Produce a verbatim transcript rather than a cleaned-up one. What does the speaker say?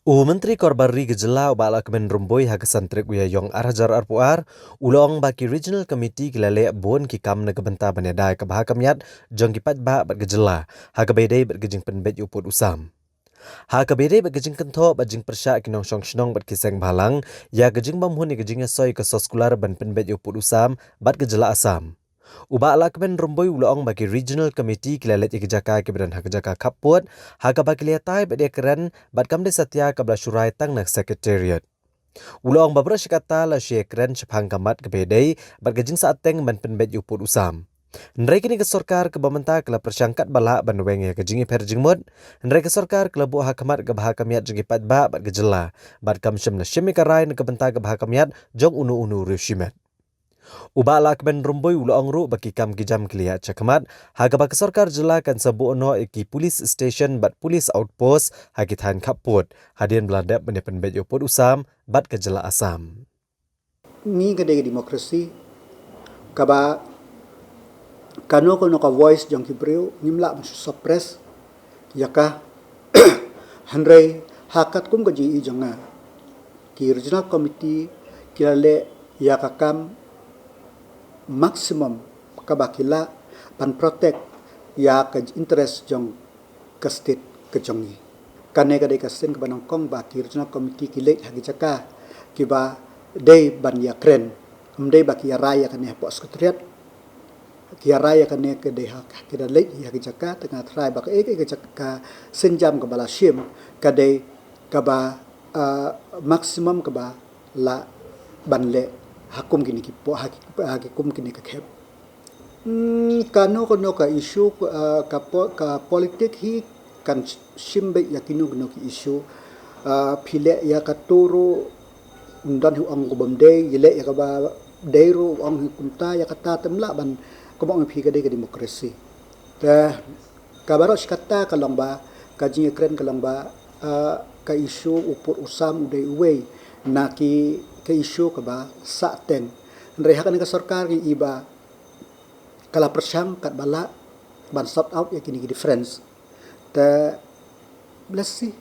U Myntri Korbar Ri ka jylla u Bah Lahkmen Rymbui ha ka san tarik u Ïaïong ar hajar arphew ar u la ong ba ki Regional Committee ki la leh bun ki kam na ka bynta ban ïada ïa ka bha ka miat jong ki paidbah bad ka jylla ha kaba ïadei bad ka jingpynbeit ïa u pud u sam. Ha kaba ïadei bad ka jingkynthoh bad jingpyrshah ki nongshong shnong bad ki seng bhalang ïa ka jingbymhun ïa ka jingïasoi ka soskular ban pynbeit ïa u pud u sam bad ka jylla Assam, u Bah Lahkmen Rymbui u la ong ba ki Regional Committee ki la leit ïa ki jaka kiba don ha ka jaka khappud ha kaba ki la ïatai bad ïakren bad kam dei satia kaba la shu rai tang na Secretariat. U la ong ba baroh shi katta la shu ïakren shaphang ka mat kaba ïadei bad ka jingsahteng ban pynbeit ïa u pud u sam. Hynrei kane ka sorkar kaba mynta ka la pyrshang katba lah ban weng ïa ka jingïapher jingmut. Hynrei ka sorkar ka la buh ha khmat ka bha ka miat jong ki paidbah bad ka jylla bad kam shym la shim ïa ka rai na ka bynta ka bha ka miat jong uno uno u riew shimet. U Bah Lahkmen Rymbui u la ong ruh ba ki kam ki jam ki la ïaid shakhmat ha kaba ka sorkar jylla kan sa buh noh ïa ki police station bad police outpost ha ki thaiñ khappud hadien ba la dep ban ïapynbeit ïa u pud u sam bad ka jylla Assam. Ngi ka dei ka democracy kaba kano kano ka voice jong ki briew ngim lah ban shu suppress ïa ka. Hynrei ha katkum ka jingïohi jong nga, ki Regional Committee ki la leh ïa ka kam maximum kaba ki lah ban protect ïa ka interest jong ka state ka jong ngi. Kane ka dei ka sien kaba nyngkong ba ki Regional Committee ki leit ha ki jaka kiba dei ban ïakren. Ym dei ba ki ïarai ïa kane hapoh Secretariat. Ki ïarai ïa kane ka dei ha ki da leit ïa ki jaka, te nga tharai ba kaei kaei ka jaka, ka sienjam kaba la shim ka dei kaba, ah, maximum kaba lah ban leh ha kum kine ki po-, ha ki, ha ki kum kine ka khep. Hmm, kano kano ka issue, ah, ka po-, ka politik hi kan shim beit ïa kino kino ki issue. Ah, phi leh ïa kato ruh, ym don hi u ong ka bym dei, ïa leh ïa kaba dei ruh u ong hi kumta, ïa kata te ym lah ban, kumba ong phi ka dei ka democracy. Te ka baroh shi katta ka long ba ka jingïakren ka long ba, ah, ka issue u pud u sam u dei uwei na ki, ka issue kaba sahteng. Hynrei ha kane ka sorkar ngi i ba ka la pyrshang katba lah ban sort out ïa kine ki difference. Te let's see